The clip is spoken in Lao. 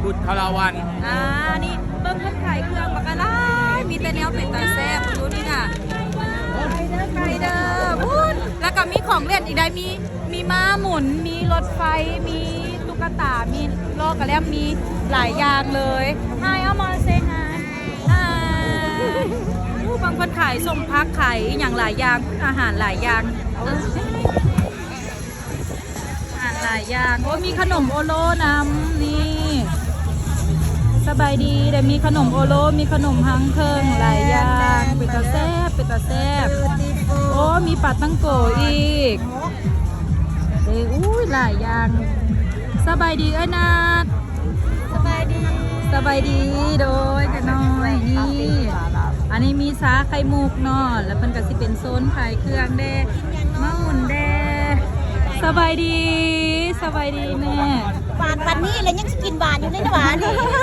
ບຸນທະລາວັນ ອ່າ ນີ້ເບິ່ງເພິ່ນຂາຍເຄື່ອງບັກຫຼາຍ ມີແຕ່ແນວເປັນຕາແຊບ ດູນີ້ນະ ໄປເດີ ໄປເດີ ພຸ້ນ ແລ້ວກໍມີຂອງຫຼິ້ນອີກໄດ໋ ມີ ມີມ້າໝູນ ມີລົດໄຟ ມີຕຸກກະຕາ ມີລໍ້ກະແລັມ ມີຫຼາຍຢ່າງເລີຍ Hi Elmo say hi ອ່າ ເບິ່ງເພິ່ນຂາຍສົ້ມຜັກ ຂາຍອີ່ຫຍັງຫຼາຍຢ່າງ ອາຫານຫຼາຍຢ່າງ ອາຫານຫຼາຍຢ່າງ ໂອ້ ມີຂະໜົມໂອໂລນຳ ນີ້ ສະບາຍດີ ໄດ້ມີຂະໜົມໂອໂລ ມີຂະໜົມຮັງເຄິ່ງ ຫຼາຍຢ່າງ ເປັນຕາແຊບ ເປັນຕາແຊບ ໂອ້ ມີປາຕັງໂກອີກ ເອີ ອຸ້ຍ ຫຼາຍຢ່າງ ສະບາຍດີເອື້ອຍນັດ ສະບາຍດີ ສະບາຍດີ ໂດຍ ຂະນ້ອຍ ນີ້ ອັນນີ້ມີຊາໄຂ່ມຸກເນາະ ແລ້ວເພິ່ນກໍຊິເປັນໂຊນຂາຍເຄື່ອງແດ່ ມາໝູນແດ່ ສະບາຍດີ ສະບາຍດີແມ່ ຫວານປານນີ້ແລ້ວຍັງຊິກິນຫວານຢູ່ໃນຫວານອີກ